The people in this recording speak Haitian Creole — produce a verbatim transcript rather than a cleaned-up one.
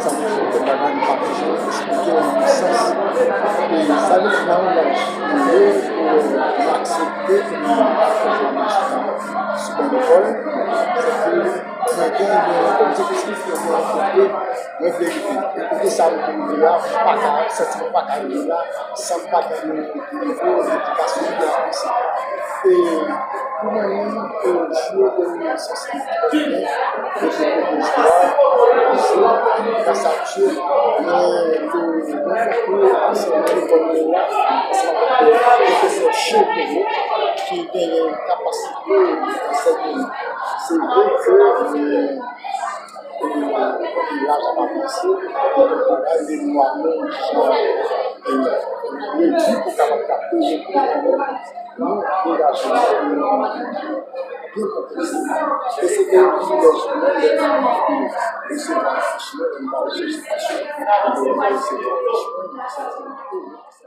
Sa vle di ke bagay nou pa bezwen eksplike nan yon sans. E sa vle di nan yon laj nou ye pou nou aksepte pou nou akonpanye sou ban lekòl. Se ke mwen gen yon objektif ke mwen vle, mwen vle rive. E kote sa m vle rive a, m pa ka santi m pa ka rive la san m pa gen yon nivo edikasyon ki avanse. E pou mwen menm, e, jwe de yon sans ki trè byen, e se pou jwa, jwe gras a Dye, mwen te rankontre ansanm lekòl mwen la, ansanm avèk pwofesè Che Polo, ki genyen yon kapasite, se vre ke, e, e, laj ap avanse, bagay, memwa nou, e, redui pou kapab kapte, nou degaje nou byen konplèks. E se te yon privilèj pou mwen lè m te resevwa fich mwen, lè m t al chèche fich mwen, lè m te resevwa fich mwen, mwen santi m